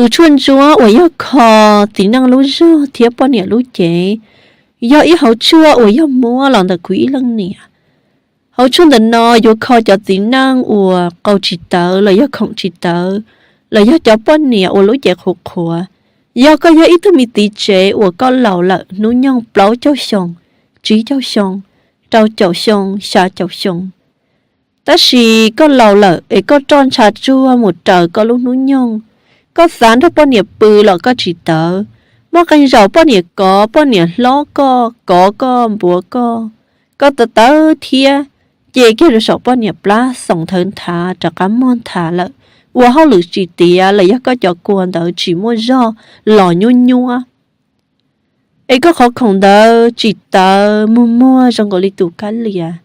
Tus tshuaj ntsuab uas yog kho txiv neej lub zog thiab poj niam lub cev, yog ib hauv tshuaj uas yog muab los ntawm kuv ib leej niam. Hauv tshuaj ntawm no yuav kho cov txiv neej uas qau tsis tawv los yog khoom tsis tawv, los yog cov poj niam uas lub cev qhuav qhuav. Yog koj yog ib tug me txiv tsev uas koj laus lawm, hnub nyoog plaub caug xyoo, tsib caug xyoo, rau caum xyoo, xya caum xyoo, tab sis koj laus lawm es koj roj ntsha tsuag mus raws koj lub hnub nyoog, koj xav nrog poj niam pw los koj tsis tawv. Muaj qee zaum poj niam kov, poj niam hlob koj, kov koj, npuav koj, koj tawv tawv thiab, ces kiag rau saum poj niam plab xoom nthawv nthav rov qab muag nthav lawm, ua hauj lwm tsis tiav los yog koj cov kua ntawd tsis muaj zog los nyuab nyuab. Es koj qhov khoom ntawd tsis tawv, muag muag zoo nkaus li tus kab lias.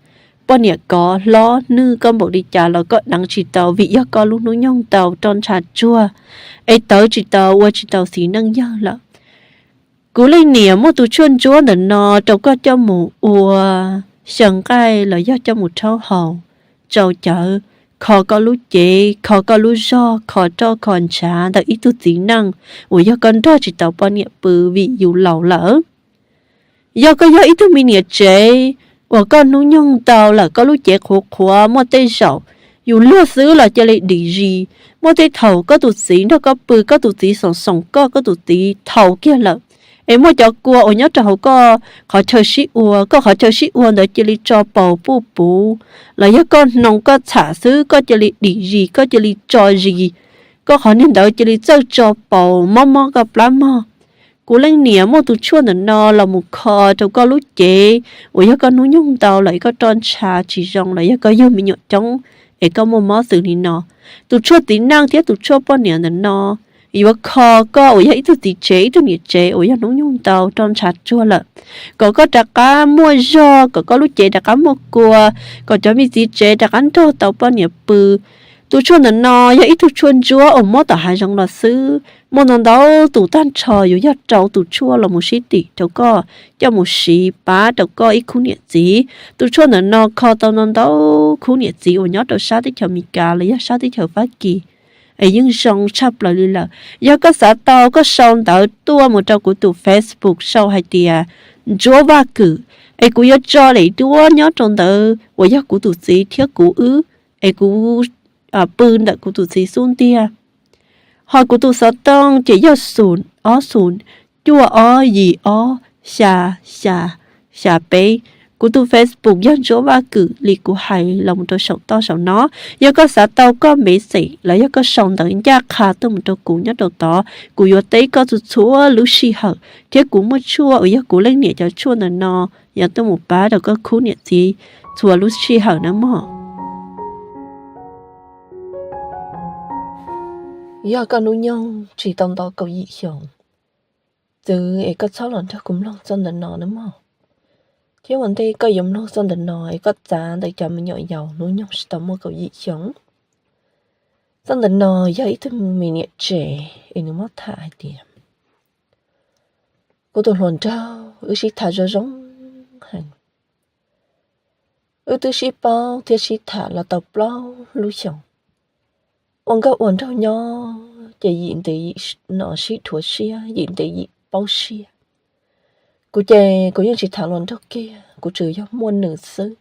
Poj niam kov hlob nwj koj npaum li cas los koj deev tsis tau vim yog koj lub hnub nyoog ntau roj ntsha tsuag, es tawv tsis tau, ua tsis tau txiv neej yawg lawm. Kuv leej niam muaj tus tshuaj ntsuab ntawm no rau koj coj mus ua xyaw nqaij los yog coj mus rhaub haus, tsau cawv, kho koj lub cev, kho koj lub zog, kho roj kho ntshav ntawm ib tug txiv neej uas yog koj nrog tsis tau poj niam pw vim yus laus lawm. Yog koj yog ib tug me niam tsev uas koj hnub nyoog ntau lawm, koj lub cev qhuav qhuav, muaj tej zaum yus luag xwb los cia li dim zis. Muaj tej thaum koj tus txiv nrog koj pw, koj tus txiv xoom xoom koj, koj tus txiv thaum kiag lawm, es muaj cov kua uas nyob rau hauv koj qhov chaw sib ua, koj qhov chaw sib ua ntawd cia li tso paus puj puv, los yog koj hnoos koj txham xwb koj cia li dim zis, koj cia li tso zis, koj qhov niag ntawd cia li txawj tso paus mob mob koj plab mog. Kuv leej niam muaj tus tshuaj ntawm no los mus kho rau koj lub cev uas yog koj hnub nyoog ntau los es koj roj ntsha tsis zoo los yog koj yug me nyuam coob es koj muaj mob xws li no. Tus tshuaj txiv neej thiab tus tshuaj poj niam ntawm no yuav kho koj uas yog ib tug txiv tsev, ib tug niam tsev uas yog hnub nyoog ntau roj ntsha tsuag lawm, kom koj rov qab muaj zog, kom koj lub cev rov qab muaj kua, kom cov me txiv tsev rov qab nrog tau poj niam pw. Tus tshuaj ntawm no yog ib tug tshuaj ntsuab uas muab tom hav zoov los xwb. Muaj ntau ntau tus tag nrho yuav yog rau tus tshuaj los mus sib tim rau koj coj mus siv pab rau koj ib khub niam txiv. Tus tshuaj ntawm no kho tau ntau ntau khub niam txiv uas nyob rau sab teb chaws Amelikas los yog sab teb chaws Fab Kis, es yeej zoo tshaj plaws li lawm. Yog koj xav tau, koj sau ntawv tuaj mus rau kuv tus Facebook sau hais tias Ntsuab Vaj Kwm, es kuv yuav tso daim duab nyob rau ntawd uas yog kuv tus txiv thiab kuv wb, es kuv pw ntawm kuv tus txiv xub ntiag. Ho kuv tus xov tooj ces yog xum ob xum cuaj ob yim ob xya xya xya peb. Kuv tus Facebook yog Ntsuab Vaj Kwm li kuv hais los mus rau saum toj saum no. Yog koj xav tau koj message los yog koj sau ntawv ncaj qha tuaj mus rau kuv nyob rau tod, kuv yuav teb koj txhua txhua lub sij hawm, thiab kuv muaj tshuaj uas yog kuv leej niam cov tshuaj ntawm no yuav tuaj mus pab rau koj khub niam txiv txhua lub sij hawm nawb mog. Yog koj hnub nyoog tsis tau nto kaum yim xyoo, txwv es koj txhob los nrog kuv mloog txoj ntawm no nawb mog. Thiab ua ntej koj yuav mloog txoj ntawm no es koj txav ntawm cov me nyuam yaus hnub nyoog tsis tau muaj kaum yim xyoo. Txoj ntawm no yog ib tug me niam tsev es nws muab tham hais tias, kuv tus hluas nraug wb sib tham zoo zoo heev. Wb twb sib paub thiab sib tham los tau plaub lub xyoos. Ua nkauj ua nraug nyob ces yim ntev yim no sib dhuav siab, yim ntev yim paub siab. Kuv ces kuv yeej tsis tham hluas nraug kiag, kuv tsuas yog muaj nws xwb.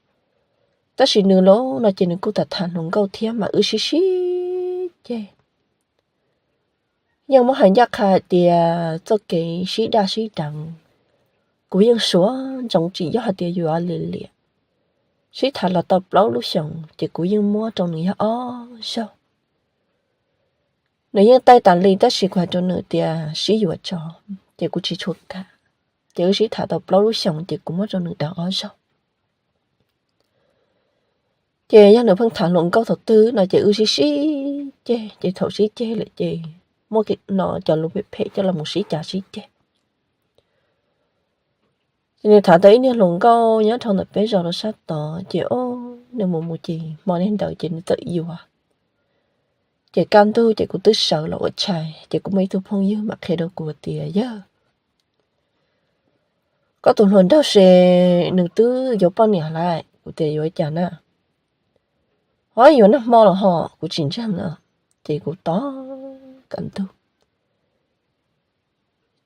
Tab sis nws los no ces nws kuj tham tham hluas nkauj thiab mas wb sib sib ceg. Yeej muab hais ncaj qha hais tias txoj kev sib daj sib deev, kuv yeej suav ntsoov tsis yog hais tias yuav lim liam. Sib tham los tau plaub lub xyoos ces kuv yeej muab rau nws yog ob zaug. Nws yeej taij tas li tab sis kuv hais rau nws tias sib yuav tso, ces kuv tsis tshua kam. Ces wb sib tham tau plaub lub xyoos ces kuv muab rau nws dav ob zaug. Ces yog nws pheej tham hluas nkauj thaum twg no ces wb sib sib ceg, ces thaum sib ceg lawm ces muab no cov lus phem phem coj los mus sib cav sib ceg. Ces nws tham tau ib niag hluas nkauj nyob rau ntawm peb zos rau sab tod ces o, nws mus mus ces hmo niag ntawd ces nws txawm yuav. Ces kaj ntug ces kuv twb sawv los ua tshais ces kuv muaj ib tug phooj ywg mam qhia rau kuv tias, yawg, koj tus hluas nraug se nws twb yuav poj niam lawm. Kuv tias yuav cas na? Ho yuav nag hmo los ho kuv tsis ntseeg na. Ces kuv tos kaj ntug.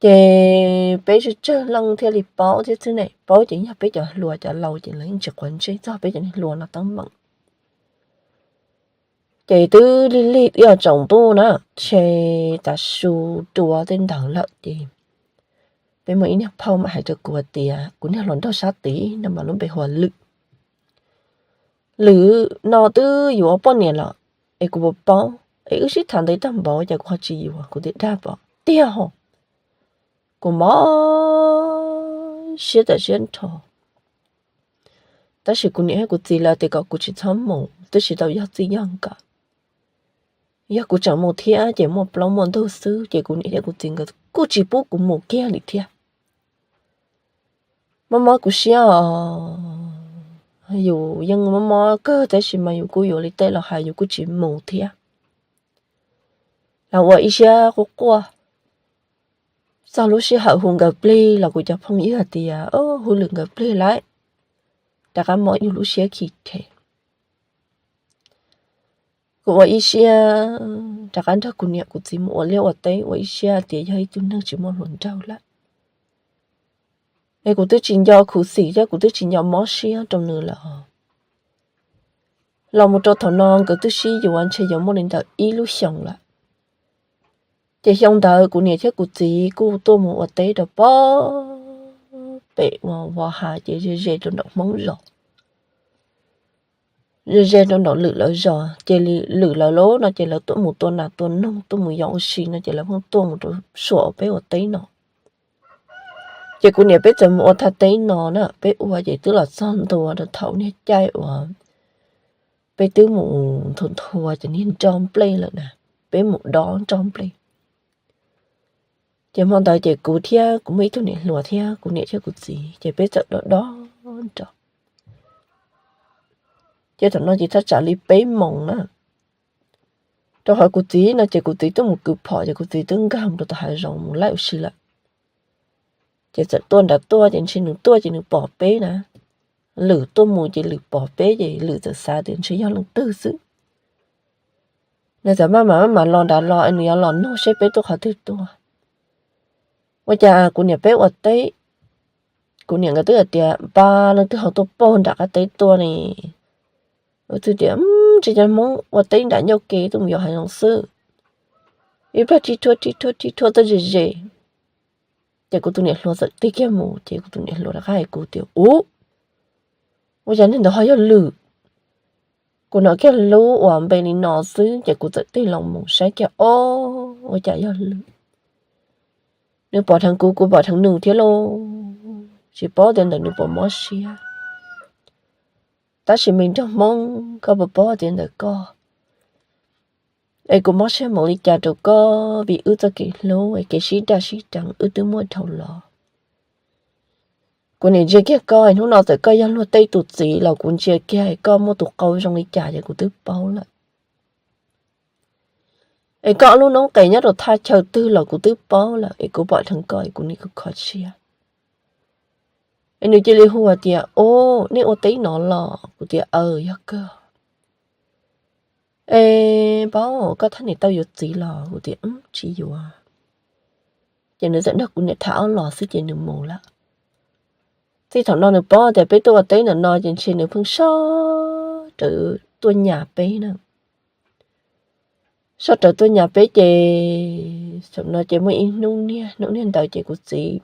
Ces peb tsawg tsawg leej thiaj li paub thiab xwb ne, paub ces yog peb cov hluas cov laus ces lawv yeej tsis quav ntsej txog peb cov niag hluas no teeb meem. Ces twb lig lig ib os tsaus ntuj na, ces tav su dua tej ntawd lawm ces peb muaj ib niag phauj mam hais rau kuv tias, kuv niag hluas nraug sab tid no mas lub npe hu ua Lwm. Lwm no twb yuav poj niam lawm es kuv puas paub, es wb sib tham ntawd tag npaum cas kuv ho tsis yuav. Kuv tias dag pom tiag ho. Kuv mob siab tam siab nrho. Tab sis kuv niam thiab kuv txiv lawv tias kom kuv tsis txhob mus, twb tsis tau yog txij yog nkawm. Yog kuv tseem mus thiab ces muaj plaub muaj ntug xwb, ces kuv niam thiab kuv txiv nkawd kuj tsis pub kuv mus kiag li thiab. Mob mob kuv siab os, yus yeej mob mob kawg tab sis mas yus kuj yuav li tej los hais yus kuj tsis mus thiab. Los ua ib siab quaj quaj. Txog lub sij hawm hu nkawd plig los kuv cov phooj ywg tias, hu Lwm nkawd plig lawm, rov qab mob yus lub siab khi rhe. Kuv ua ib siab rov qab nrog kuv niam kuv txiv mus ua liaj ua teb, ua ib siab tias yog ib tug neeg tsis muaj hluas nraug lawm. Es kuv twb tsis nco khuv xim thiab kuv twb tsis nco mob siab rau nws lawm. Los mus rau thaum no nkawd twb sib yuav ntshe yuav muaj li ntawm ib lub xyoos lawm. Ces xyoo ntawd kuv niam thiab kuv txiv kuj tuaj mus ua teb rau pob pem uas Vos Has ces ze ze rau nraum Hmoob zos, ze ze rau nraum Lwm lawv zos. Ces Lwm lawv lub no ces lawv tuaj mus tua nas tua noog tuaj mus yos ua si no ces lawv pheej tuaj mus rau suam peb ua teb no. Ces kuv niam peb txawm mus ua thaj teb no na, peb ua ces twb los txog ntua rau thaum niag caij uas peb twb mus nthua nthua cov niag nroj nplej lawm na, peb mus dob nroj nplej. Ces hmo ntawd ces kuv thiab kuv muaj ib tug niam hluas thiab kuv niam thiab kuv txiv ces peb txawm dob dob nroj. Ces thaum no ces thaj tsam li peb moos na. Rau qhov kuv txiv no ces kuv txiv twb mus kwv phom ces kuv txiv twb nkag mus rau tom hav zoov mus laij ua si lawm. Ces txawm tuaj nrad tuaj ces ntshe nws tuaj ces nws pom peb na. Lwm tuaj mus ces Lwm pom peb ces Lwm txawm xav tias ntshe yog leej twg xwb. Nws txawm maj mam maj mam los nrad los es nws yuav los nug seb peb tuaj qhov twg tuaj. Ua cas kuv niam peb ua teb, kuv niam nkawd twb hais tias npaj leej twg ho tuaj pog nram qab teb tuaj ne. Lawv twb tias tsis cov Hmoob ua teb nram ncauj ke tuaj mus yos hav zoov xwb. Ib pliag rhib rhuab rhib rhuab rhib rhuab tuaj ze ze. Ces kuv tus niam hluas txawm tig kiag mus ces kuv tus niam hluas rov qab hais kuv tias, ub, ua cas niag ntawd ho yog Lwm? Kuv hnov kiag lub uas npe li no xwb ces kuv txawm tig los mus saib kiag, ob, ua cas yog Lwm. Nws pom dheev kuv, kuv pom dheev nws thiab lauj. Tsis paub tias ntawm nws puas mob siab. Tab sis me nraug Hmoob, koj puas paub tias ntawm koj es kuv mob siab mus li cas rau koj? Vim wb txoj kev hlub es kev sib daj sib deev wb twb muaj dhau los. Kuv niam ntsia kiag koj, hnub no txawm koj yog luag tej tus txiv los kuv ntsia kiag koj muaj tus qau zoo li cas ces kuv twb paub lawm. Es koj lub noob qes nyob rau thaj chaw twg los kuv twb paub lawm, es kuv pom dheev koj es kuv nim kuv kho siab. Es nws cia li hu tias, ub, nej ua teb no los? Kuv tias, aw, yog kawg. Es paub koj thaj niam tau yuav txiv los? Kuv tias, tsis yuav. Ces nws txawm nrog kuv niam tham ob los xwb ces nws mus lawm. Txij thaum no nws paub tias peb tuaj ua teb ntawm no ces ntshe nws pheej soj rawv tuaj nyas peb na. Soj rawv tuaj nyas peb ces thaum no ces muaj ib hnub niag, hnub niag ntawd ces kuv txiv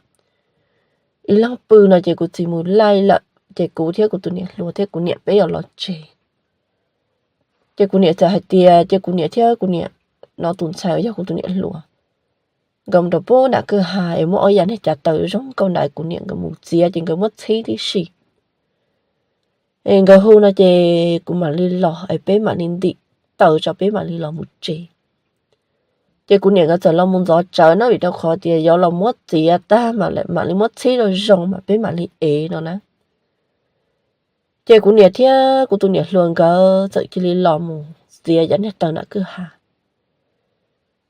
ib leeg pw no ces kuv txiv mus laij lawm ces kuv thiab kuv tus niam hluas thiab kuv niam peb yuav los tsev. Ces kuv niam txawm hais tias, ces kuv niam thiab kuv niam no tus ntxhais uas yog kuv tus niam hluas, nkawd mus rau pem nram kwj ha es muaj ob yam niag cav taws zoo nkauj nrad, kuv niam nkawd mus txiav ces nkawd muab txhib tib si. Es nkawd hu no ces kuv mam li los es peb mam li ntim taws tso peb mam li los mus tsev. Ces kuv niam nkawd txawm los mus ntxov tsawv na vim rau qhov tias yuav los muab txiav tag mam li muab txhib rau zoo mas peb mam li ev no na. Ces kuv niam thiab kuv tus niam hluas nkawd txawm cia li los mus txiav cov niag taws nram kwj ha.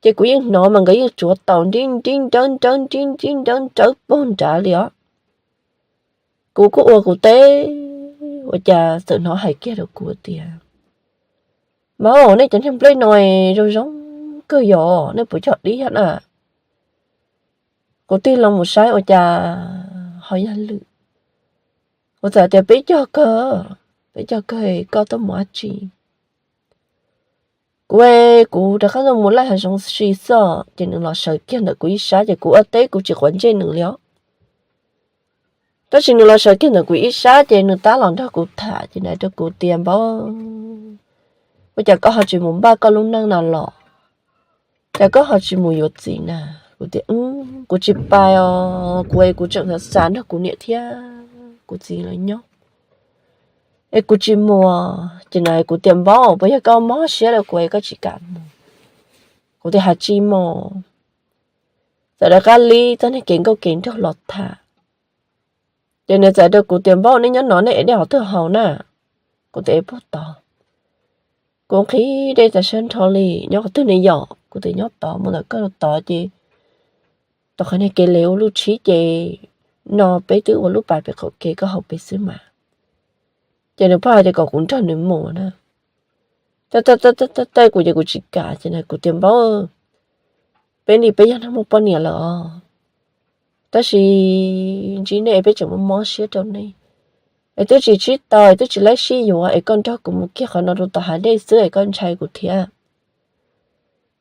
Ces kuv yeej hnov mas nkawd yeej tsuav taus nrib nrib nrawb nrawb nrib nrib nrawb nrawb puag nrad li os. Kuv kuj ua kuv teb, ua cas txawm hnov hais kiag rau kuv tias, mas nej cov niag nplej no zoo zoo kawg yog nej puas cog dib thiab na? Kuv tig loo mus saib ua cas ho yog Lwm. Kuv txawm tias, Peb cog kawg, peb cog kawg, koj tuaj mus dab tsi? Kuv, kuv rov qab tuaj mus laij hav zoov si xwb. Ces nws los sawv kiag ntawm kuv ib sab ces kuv ua teb kuv tsis quav ntsej nws li os. Tab sis nws los sawv kiag ntawm kuv ib sab ces nws tab los nrog kuv tham ces nws hais rau kuv tias, Npaub, ua cas koj ho tsis mus npaj koj lub neej no los? Cas koj ho tsis mus yuav txiv na? Kuv tias, Kuv tsis pais os, kuv es kuv tseem xav xav nrog kuv niam thiab kuv txiv lawv nyob es kuv tsis mus. Ces nws hais kuv tias, Npaub, puas yog koj mob siab rau kuv es koj tsis kam mus? Kuv tias, Has tsis mus. Txawm rov qab li txoj niag kev nkauj kev nraug los tham. Ces nws txawm rau kuv tias, Npaub, nej nyob no nej ev dej qhov twg haus na? Kuv tias, Ev puag tod. Kuv nqhis dej tas siab nrho li. Nyob qhov twg ne yom? Kuv tias, Nyob tod, mus ntawm koj rau tod ces tom qhov niag kev li ua lub tshib ces no peb twb ua lub pas pem qaum kev, koj haus pem xwb mas. Ces nws pheej hais tias kom kuv nrog nws mus na. Tej tej kuv ces kuv tsis kam ces nws hais kuv tias, Npaub, peb li peb yog neeg muaj poj niam lawm os, tab sis ntsib nej peb tseem mob mob siab rau nej. Es twb tsis sib tau es twb tsis laib sib yuav es koj nrog kuv mus kiag qhov no rau tom hav dej xwb es koj ntshai kuv thiab.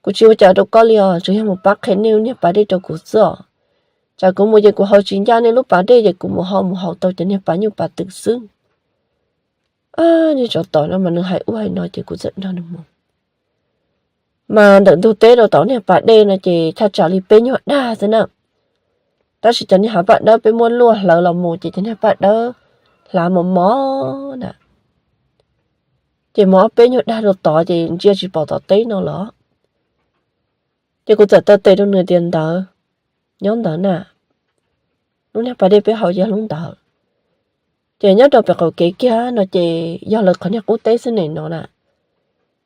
Kuv tsis ua cas rau koj li os, tsuas yog mus pab qhia nej niag pas dej rau kuv xwb os. Tsam kuv mus ces kuv haus tsis ncaj nej lub pas dej ces kuv mus ho mus haus tau cov niag pas nyuj pas twm xwb. Nej tsov tom no mas nws hais ua hais no ces kuv txawm nrog nws mus. Mas ntawm ntug teb rau tom niag pas dej no ces thaj tsam li peb nyuag dag xwb na. Tab sis cov niag hav paj dawb peb muab luaj hlawv los mus ces cov niag paj dawb hlav mos mos na. Ces mus ob peb nyuag dag rau tod ces ntsia tsis pom tom teb no los. Ces kuv txawm taw tes rau nws tias, Ntawd, nyob ntawd na, lub niag pas dej peb haus yog lub ntawd. Ces nyob rau pem qaum kev kiag no ces yog lawv qhov niag qub teb xwb ne no na.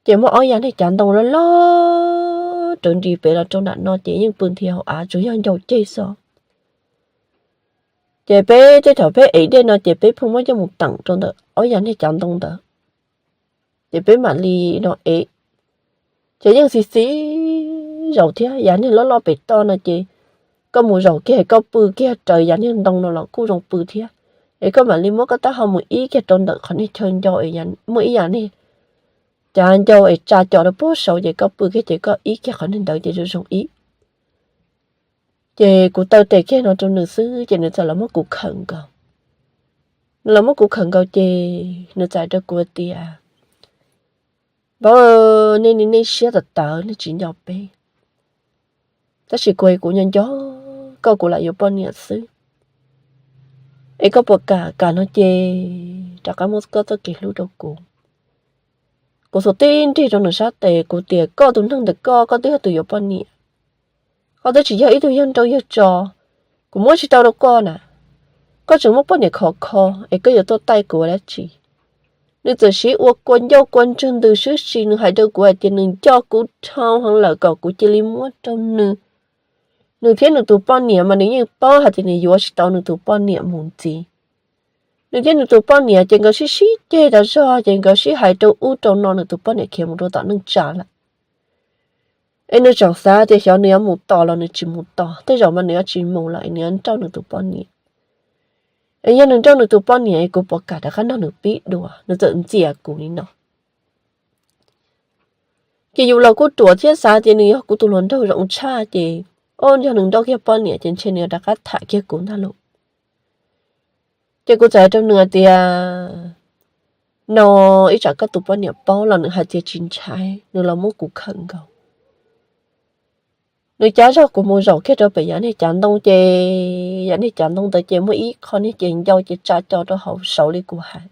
Ces muaj ob yav niag cav ntoo loj loj rawv nris pem los rau nram no ces yeej pw nthi hauv av tsuas yog ncau ceg xwb. Ces peb tej thaum peb ev dej no ces peb pheej muab coj mus teem rau ntawm ob yav niag cav ntoo ntawd. Ces peb mam li no ev. Ces yeej xis xis zaum thiab, yav niag loj loj pem toj no ces koj mus zaum kiag koj pw kiag raws yav niag ntoo no los kuj zoo pw thiab. Es koj mam li muab koj taub hau mus ib kiag rau ntawm qhov niag chaw ncau es muaj ib yav niag cav ncau es tsa co rau puag saud ces koj pw kiag ces koj ib kiag qhov niag ntawd ces zoo zoo ib. Ces kuv taw tes kiag no rau nws xwb ces nws txawm los muab kuv khawm nkaus. Nws los muab kuv khawm nkaus ces nws txawm hais rau kuv tias, Npawg, nej li nej siab tawv tawv nej tsis nco peb. Tab sis kuv es kuv nco nco koj, kuv lam yuav poj niam xwb. Es koj puas kam? Kam no ces rov qab muab koj txoj kev hlub rau kuv. Kuv xuas tib nrig rau nws sab tes kuv tias, Koj tus neeg ntawm koj, koj twb yog tus yuav poj niam. Koj twb tsis yog ib tug yawg nrauj yawg tso, kuv muab tsis tau rau koj na. Koj tseem muaj poj niam khov kho es koj yuav tuaj taij kuv ua dab tsi? Nws txawm siv ua kua ncauj kua ntswg ntws swb si, nws hais rau kuv hais tias nws nco kuv dhau heev lawm kom kuv cia li muab rau nws. Nws thiab nws tus poj niam mas nws yeej paub hais tias nws yuav tsis tau nws tus poj niam mus ntxiv. Nws thiab nws tus poj niam ces nkawd sib sib ceg tas zog ces nkawd sib hais rau ub rau no, nws tus poj niam khiav mus rau tom neej tsa lawm. Es nws tseem xav tias xyov nws yuav mus tos los nws tsis mus tos, tej zaum mas nws yuav tsis mus lawm es nws yuav nrauj nws tus poj niam. Es yog nws nrauj nws tus poj niam es kuv puas kam rov qab nrog nws pib dua? Nws txawm ntxias kuv li no. Ces yus los kuj ruam thiab xav tias nws yog kuv tus hluas nraug zoo tshaj ces, o, yog nws nrauj kiag poj niam ces ntshe nws yuav rov qab tham kiag kuv ntag lauj. Ces kuv txawm hais rau nws tias, No ib tsam koj tus poj niam paub los nws hais tias tsis ntshai, nws los muab kuv khawm nkaus. Nws cav zog kuv mus zaum kiag rau pem yav niag cav ntoo ces yav niag cav ntoo ntawd ces muaj ib qho niag ces ncau ces tsa co rau hauv saud li kuv hais.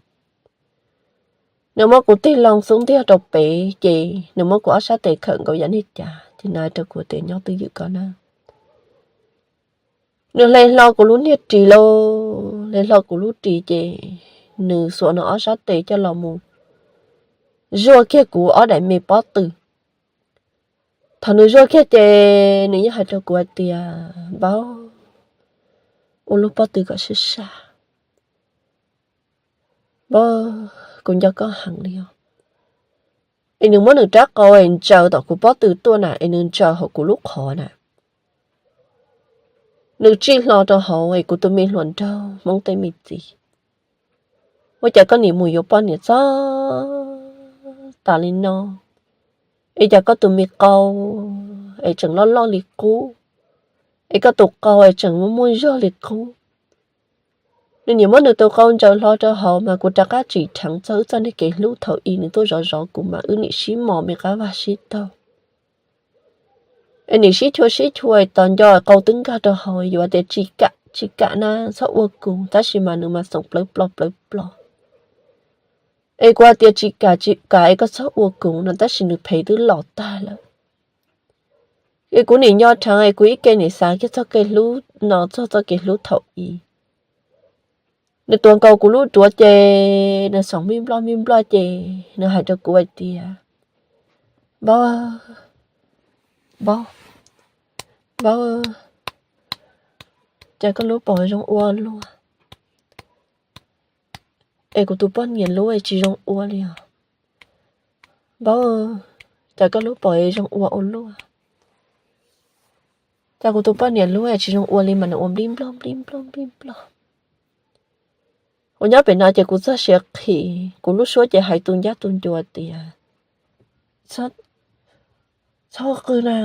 Nws muab kuv tig loo xub ntiag rau pem ces nws muab kuv ob sab tes khawm nkaus yav niag cav ces nws hais rau kuv tias, Nyob twj ywm koj na. Nws hle hlo kuv lub niag ris lauj, hle hlo kuv lub ris ces nws xuas nws ob sab tes coj los mus zuaj kiag kuv ob daim me pob tw. Thaum nws zuaj kiag ces nws yeej hais rau kuv hais tias, Npawg, ua lub pob tw kom sab sab. Npawg, kuv nco koj heev li os. Es nws muab nws rab qau es ntsaws tom kuv pob tw tuaj na, es nws ntsaws hauv kuv lub qhov na. Nws tsij hlo rau hauv es kuv tus me hluas nraug Hmoob tej me txiv, ua cas koj nim mus yuav poj niam txog tas li no, es cas koj tus me qau es tseem loj loj li qub, es koj tus qau es tseem muaj muaj zog li qub. Nws nim muab nws tus qau ntsaws hlo rau hauv mas kuv rov qab tsim dheev txog wb txoj niag kev hlub thaum ub nws tuaj zov zov kuv mas wb nim sib mos me qab vag sib taug. Es nim sib chua sib chua tos nco qau twb nkag rau hauv, yuav tias tsis kam tsis kam na txhob ua kuv, tab sis mas nws mas xoom plawv plo plawv plo. Es kuv hais tias tsis kam tsis kam es koj txhob ua kuv no, tab sis nws phem twb los tag lawm. Es kuv nim nco dheev es kuv ib ke nim xav kiag txoj kev hlub no txog txoj kev hlub thaum ub. Nws tuav nkaus kuv lub duav ces nws xoom npij nploj npij nploj ces nws hais rau kuv hais tias, Npaub, Npaub, Npaub, cas koj lub paum zoo ua luaj, es kuv tus poj niam lub es tsis zoo ua li os. Npaub, cas koj lub paum es zoo ua ua luaj, cas kuv tus poj niam lub es tsis zoo ua li mas nws ua nplij nploj nplij nploj nplij nploj. Kuv nyob pem no ces kuv txoj sia qhis, kuv lub suab ces hais tu ncab tu ncua tias, Txhob qw na,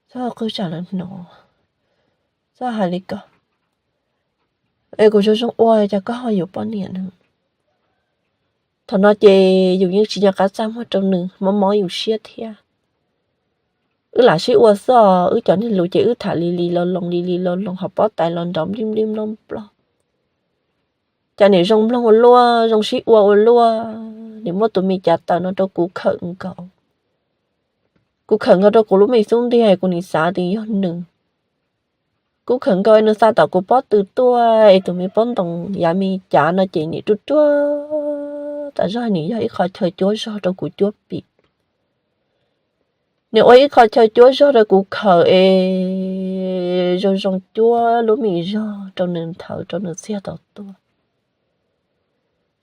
txhob qw tsam lawv hnov, txhob hais li ko. Es kuv zoo zoo ua cas koj ho yuav poj niam no. Thaum no ces yus yeej tsis nco qab txaj muag rau nws, mob mob yus siab thiab. Wb lam sib ua xwb, wb cov niag lus ces wb tham li li lo loos li li lo loos, ho pob tais los nrov nplij nplij nploj nploj. Cas nim zoo mloog ua luaj, zoo sib ua ua luaj, nim muab tus me cav taws no rau kuv khawm nkaus. Kuv khawm nkaus rau kuv lub me xub ntiag, kuv nim xav tias yog nws. Kuv khawm nkaus nws xa tom kuv pob tw tuaj es tus me pob ntoos yav me cav no ces nim ruaj ruaj tas zog, nim yog ib qho chaw cuab zog rau kuv cuab pim. Nws ua ib qho chaw cuab zog rau kuv khawm es zoo zoo cuab lub me zog rau nws nthawv rau nws txiag tau tuaj.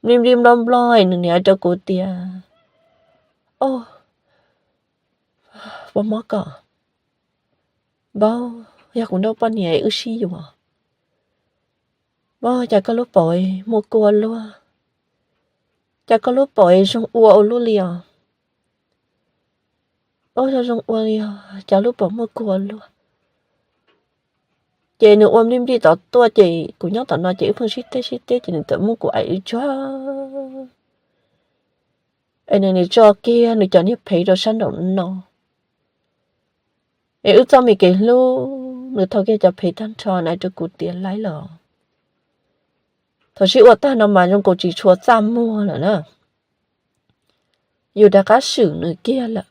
Nplig nplig nploj nploj es nws nim hais rau kuv tias, Au, puas mob koj? Npaub, yog kuv nrauj poj niam wb sib yuav. Npaub, cas koj lub paum muaj kua luaj, cas koj lub paum zoo ua ua luaj li os. Au, yog zoo ua li os, cas lub paum muaj kua luaj. Ces nws ua nplij nplij tom tuaj ces kuv nyob tom no ces wb pheej sib teb sib teb ces nws txawm muab kuv aim ib tsuag es nws nim tso kiag nws cov niag phev rau sab nraum no. Es wb txoj me kev hlub nws thau kiag cov phev tag nrho na rau kuv tias laib los. Thaum sib ua tag no mas zoo nkaus tsis tshua txaj muag lawm na. Yus rov qab swm nws kiag lawm.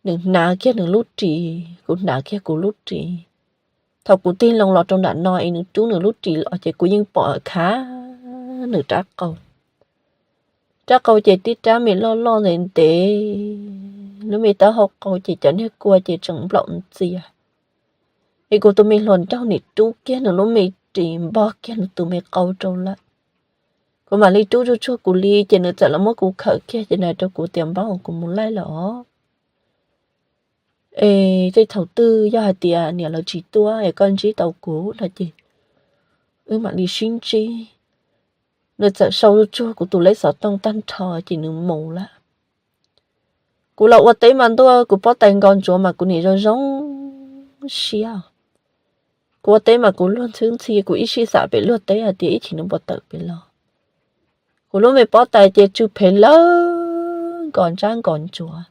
Nws hnav kiag nws lub ris, kuv hnav kiag kuv lub ris. Thaum kuv tig loo los rau nram no es nws rub nws lub ris los ces kuv yeej pom khav nws rab qau. Rab qau ces tib rab me loj loj ntev ntev, lub me taub hau qau ces cov niag kua ces tseem nplaum ntxias. Es kuv tus me hluas nraug nim rub kiag nws lub me ris npog kiag nws tus me qau rau lawm. Kuv mam li rub tsuag tsuag kuv li ces nws txawm los muab kuv khawm kiag ces nws hais rau kuv tias npab kuv mus laij lawm os. Es tej thaum twg yog hais tias niam lawv tsis tuaj es koj ntsib tau kuv no ces wb mam li sib ntsib. Nws txawm sau tsuag kuv tus leb xov tooj tag nrho ces nws mus lawm. Kuv los ua teb mas ntuj, kuv pob tais nkos ntsuav mas kuv nim zoo zoo siab. Kuv ua teb mas kuv luag ntxhwb ntxhi, kuv ib sij xam pem luag teb hais tias ib chim nws puas tawm pem los. Kuv lub me pob tais ces tsw phem lawm, nkos ntsab nkos ntsuav.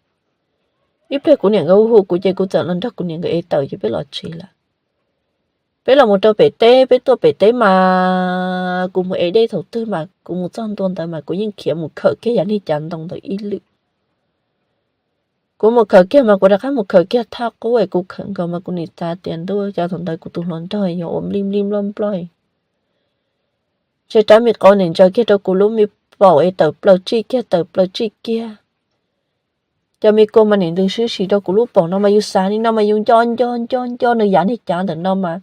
Ib pliag kuv niam nkawd hu hu kuv ces kuv txawm los nrog kuv niam nkawd ev taws ces peb los tsev lawm. Peb los mus rau pem teb, peb tuaj pem teb mas kuv mus ev dej thaum twg mas kuv mus txog ntua ntawd mas kuv yeej khiav mus khawm kiag yav niag cav ntoo ntawd ib lwm. Kuv mus khawm kiag mas kuv rov qab mus khawm kiag thaj qub es kuv khawm nkaus mas kuv nim xav tias ntuj, cas thaum ntawd kuv tus hluas nraug yuav ua nplij nplij nploj nploj. Ntshe rab me qau nim ntsaws kiag rau kuv lub me paum es tawm plaws tsij kiag tawm plaws tsij kiag. Cov me kua mas nim ntws sib sim rau kuv lub paum no mas yus xav li no mas yus nco nco nco nco nws yav niag cav ntawm no mas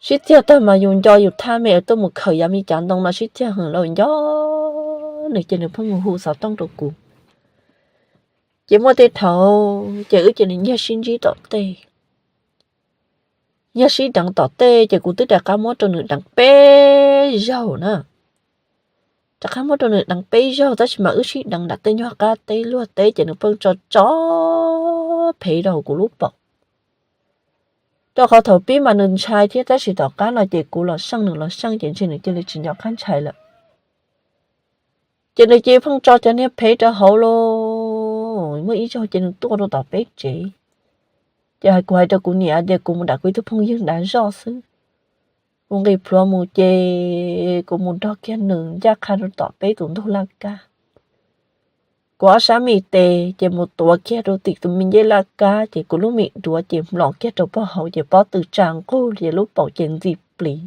sib txiag tag mas yus nco yus thaj me es tuaj mus khawm yav me cav ntoo no sib txiag heev lawm nco nws ces nws pheej mus hu xov tooj rau kuv. Ces muaj tej thaum ces wb cia li nyiag sib ntsib tom tej. yog sib deev tom tej ces kuv twb rov qab muab rau nws deev peb zaug na. Rov qab muab rau nws deev peb zaug tab sis mas wb sib deev nram tej nyuag qab teb luag teb ces nws pheej tso tso phev rau hauv kuv lub paum. Rau qhov thaum pib mas nws ntshai thiab tab sis tom qab no ces kuv los seej nws los seej ces ntshe nws cia li tsis nco qab ntshai lawm. Ces nws cia li pheej tso cov niag phev rau hauv los muaj ib zaug ces nws tuaj rau tom peb tsev. Ces kuv hais rau kuv niam tias kuv mus nram kuv ib tug phooj ywg nrad zoj xwb. Kuv nqis plhuav mus ces kuv mus nrog kiag nws ncaj qha rau tom peb tus ntug laj kab. Kuv ob sab me tes ces mus tuav kiag rau tim tus me ncej laj kab ces kuv lub me duav ces mlom kiag rau pog hauv ces pob tw tsa nqug ces lub paum ces ntxi plis.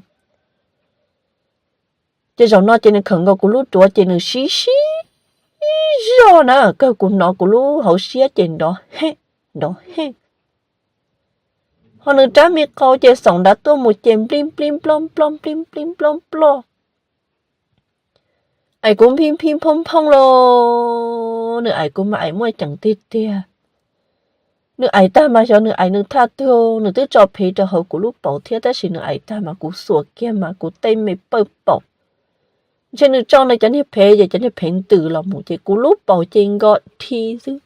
Ces zaum no ces nws khawm nkaus kuv lub duav ces nws sib sib zog na, kawg kuv hnov kuv lub hauv siab ces nrov hej nrov hej. Ho nws rab me qau ces xoom nrad tuaj mus ces nplij nplij nploj nploj nplij nplij nploj nploj. Aim kuv nphij nphij nphooj nphooj los, nws aim kuv mas aim muaj ceem tiag tiag. Nws aim tag mas xyov nws aim nws thaj twg, nws twb tso phev rau hauv kuv lub paum thiab tab sis nws aim tag mas kuv xuas kiag mas kuv tej me pawj paum ntshe nws tso nws cov niag phev ces cov niag phev ntws los mus ces kuv lub paum ces nko dhi xwb.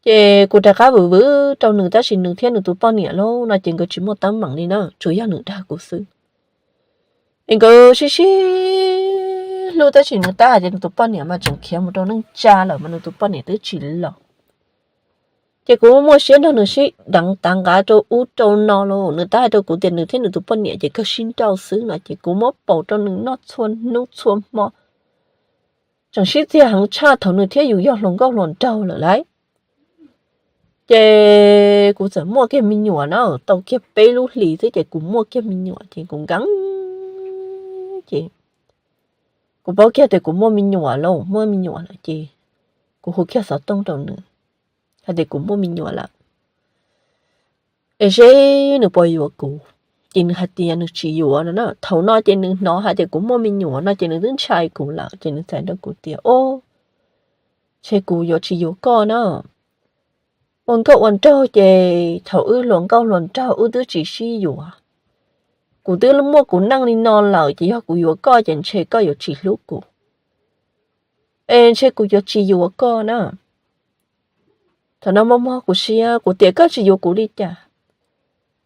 Ces kuv rov qab vwm vwm rau nws tab sis nws thiab nws tus poj niam lauj no ces nkawd tsis muaj teeb meem li na, tsuas yog nws dag kuv xwb. Es nkawd sib sib hlub tab sis nws tab hais tias nws tus poj niam mas tseem khiav mus rau neej tsa lawm mas nws tus poj niam twb tsis los. Ces kuv muaj siab nrog nws sib deev tav nqav rau ub rau no lauj, nws tab hais rau kuv tias nws thiab nws tus poj niam ces kawg sib nrauj xwb no ces kuv muab paum rau nws noj txhua hnub txhua hmo. Tseem sib txiag heev tshaj thaum nws thiab yus yog hluas nkauj hluas nraug lawm lauj. Ces kuv txawm muaj kiag me nyuam na, tau kiag peb lub hlis xwb ces kuv muaj kiag me nyuam ces kuv nkees ces kuv paub kiag tias kuv muaj me nyuam lauj, muaj me nyuam lawm ces kuv hu kiag xov tooj rau nws hais tias kuv muaj me nyuam lawm es seb nws puas yuav kuv. Ces nws hais tias nws tsis yuav no na. Thaum no ces nws hnov hais tias kuv muaj me nyuam no ces nws twb ntshai kuv lawm ces nws txawm hais rau kuv tias, o, ntshe kuv yuav tsis yuav koj na. Ua nkauj ua nraug ces thaum wb hluas nkauj hluas nraug wb twb tsis sib yuav. Kuv twb muaj kuv neej li no lawm ces yog kuv yuav koj ces ntshe koj yuav tsis hlub kuv. Es ntshe kuv yuav tsis yuav koj na. Thaum no mob mob kuv siab, kuv tias koj tsis yuav kuv li cas?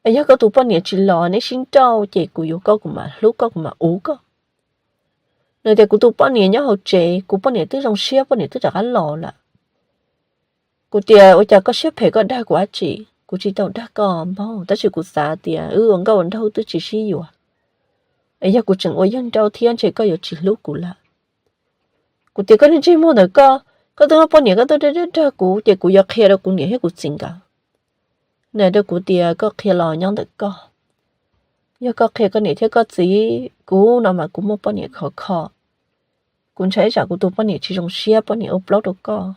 Es yog koj tus poj niam tsis los neb sib nrauj ces kuv yuav koj kuv mam hlub koj kuv mam uv koj. Nws tias kuv tus poj niam nyob hauv tsev, kuv poj niam twb zoo siab, poj niam twb rov qab los lawm. Kuv tias ua cas koj siab phem koj dag kuv dab tsi? Kuv tsis tau dag koj npaum tab sis kuv xav tias wb ua nkauj ua nraug twb tsis sib yuav, es yog kuv tseem ua yawg nraug thiab ntshe koj yuav tsis hlub kuv lawm. Kuv tias koj niag ntsej muag ntawm koj, koj twb muaj poj niam koj twb dag dag kuv ces kuv yuav qhia rau kuv niam thiab kuv txiv nkawd. Nws hais rau kuv tias koj qhia los nyob ntawm koj, yog koj qhia koj niam thiab koj txiv, kuv no mas kuv muaj poj niam khov kho. Kuv ntshai tsam kuv tus poj niam tsis zoo siab, poj niam ua plaub rau koj.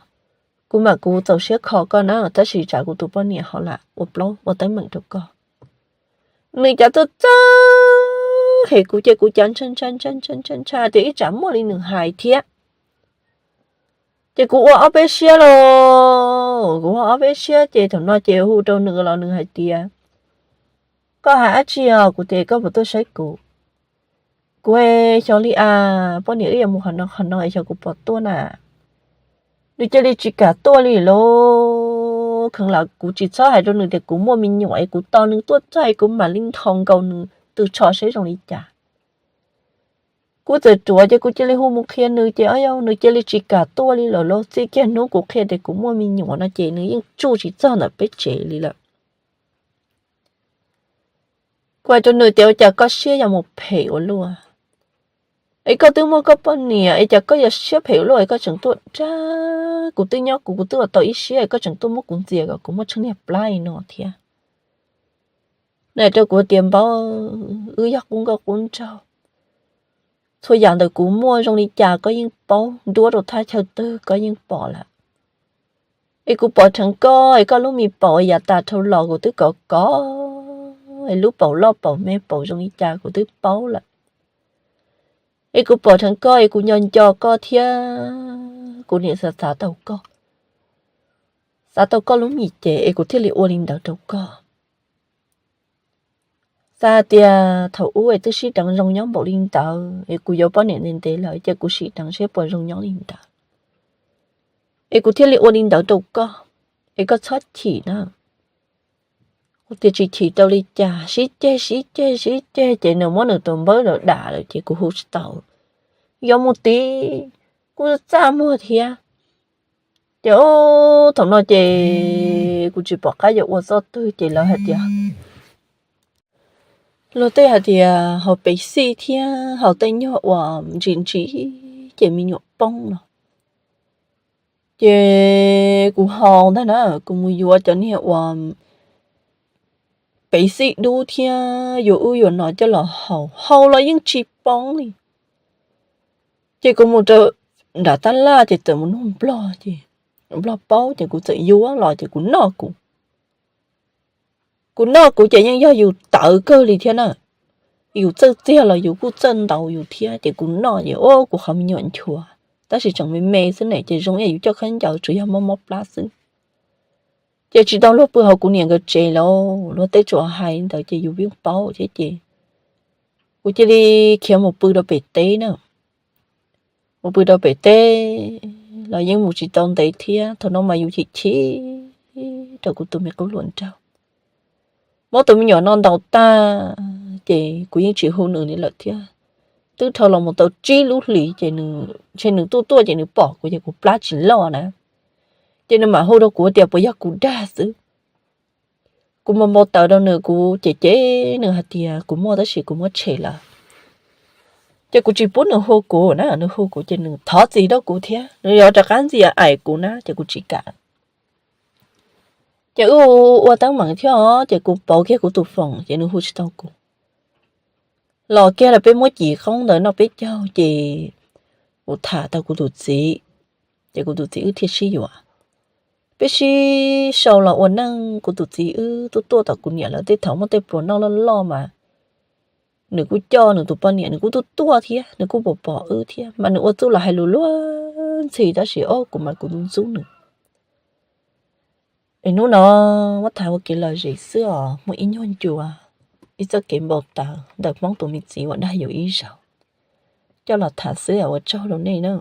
Kuv mam kuv txaus siab kho koj na tab sis tsam kuv tus poj niam ho lam ua plaub ua teeb meem rau koj. Nws cav tuaj txawj hem kuv ces kuv cav ntshai ntshai ntshai ntshai ntshai tias ib tsam muaj li nws hais thiab. Ces kuv ua ob peb siab los, kuv ua ob peb siab ces thaum no ces hu rau nws los nws hais tias koj hais dab tsi os? Kuv tias koj puas tuaj saib kuv? Kuv xyov li as, poj niam wb yuav mus qhov no qhov no es xyov kuv puas tuaj na. Nws cia li tsis kam tuaj li lauj. Kheev lam kuv tsis txhob hais rau nws tias kuv muaj me nyuam es kuv tos nws tuaj txog es kuv mam li nthos nkaus nws tus tsho seb zoo li cas. Kuv txawm ruam ces kuv cia li hu mus qhia nws ces nws cia li tsis kam tuaj li lawm lauj. Txij kiag hnub kuv qhia tias kuv muaj me nyuam no ces nws yeej tsuj tsis txog ntawm peb tsev li lawm. Kuv hais rau nws tias ua cas koj siab yuav mus phem ua luaj, es koj twb muaj koj poj niam es cas koj yuav siab phem ua luaj es koj tseem tuaj dag kuv, twb nyob kuv kuv twb ua tau ib siab es koj tseem tuaj muab kuv ntxias kom kuv muaj tsheej niag plab li no thiab. Nws hais rau kuv tias npawg, wb yog qub nkauj qub nraug, txhua yam ntawm kuv muaj zoo li cas koj yeej paub, nruab rau thaj chaw twg koj yeej pom lawm. Es kuv pom dheev koj es koj lub me paum yav tas dhau los kuv twb kov kov, es lub paum loj paum me paum zoo li cas kuv twb paub lawm. Es kuv pom dheev koj es kuv nco nco koj thiab kuv niam xav xav tau koj, xav tau koj lub me cev es kuv thiaj li ua li ntawd rau koj. Txawm tias thaum ub es twb sib deev zoo nyob npaum li ntawd es kuv yuav poj niam ntev ntev lawm ces kuv sib deev seb puas zoo nyob li ntawd, es kuv thiaj li ua li ntawd rau koj, es koj txhob chim na. Kuv tias tsis chim rau li cas, sib ceg sib ceg sib ceg ces nws muab nws tus npawb los dam lawm ces kuv hu tsis tau. Yuav mus tid kuj txaj muag thiab. Ces thaum no ces kuv tsis pom qab yuav ua txoj twg ces lawv hais tias, luag tej hais tias haus pev xij thiab haus tej nyuag uas ntsim ntsim ces me nyuam poob no. Ces kuv haus ntag na, kuv mus yuav cov niag uas pev xij dub thiab yuav ub yuav no coj los haus, haus los yeej tsis poob li. Ces kuv mus rau nram tab laj ces txawm mus nug nplog ces nplog paub ces kuv txawm yuav los ces kuv noj kuv. Kuv noj kuv ces yeej yog yus tawv kawg li thiab na. Yus txawj txiag los yus kuj txawj ntaus yus thiab ces kuv noj ces o kuv qhov me nyuam nchuav, tab sis tseem me me xwb ne ces zoo ib yam yus coj khaub ncaws tsuas yog mob mob plab xwb. Ces tsis tau luag pw hauv kuv niam nkawd tsev lawm, luag tej tsuas hais ntawd ces yus yeej paub thiab ces kuv cia li khiav mus pw rau pem teb na. Mus pw rau pem teb los yeej mus tsis tau ntev thiab, thaum no mas yus chim chim rau kuv tus me qub hluas nraug. Muab tus me nyuam no ntaus tag ces kuv yeej tsis hu nws li lawm thiab. Twb dhau los mus tau tsib lub hlis ces nws, ntshe nws tuaj tuaj ces nws pom kuv ces kuv plab tsis loj na, ces nws mam hu rau kuv tias puas yog kuv dag xwb. Kuv npau npau taws rau nws, kuv cem cem nws hais tias kuv muaj tab sis kuv muab tshem lawm. Ces kuv tsis pub nws hu kuv na, nws hu kuv ces nws thov txim rau kuv thiab, nws yuav rov qab ntxias aim kuv na ces kuv tsis kam. Ces wb ua teeb meem thiab os, ces kuv pauv kiag kuv tus foom ces nws hu tsis tau kuv. Los kiag lawm peb muab cim qoob ntawd noj peb caug ces kuv tham tau kuv tus txiv, ces kuv tus txiv wb thiaj sib yuav. Peb sib sau los ua neej, kuv tus txiv wb tuaj tuaj tom kuv niam lawv tej thaum muaj tej pluas noj loj loj mas nws kuj coj nws tus poj niam, nws kuj tuaj tuaj thiab, nws kuj pom pom wb thiab mas nws ua txuj los hais lus luag ntxhi tab sis o kuv mas kuv ntxub nws. Es hnub no muab tham ua kev lom zem xwb os, muaj ib nyuag ncua, ib txoj kev npau taws ntawm Hmoob tus me txiv uas dag yus ib zaug, coj los tham xwb, ua tsaug rau nej na.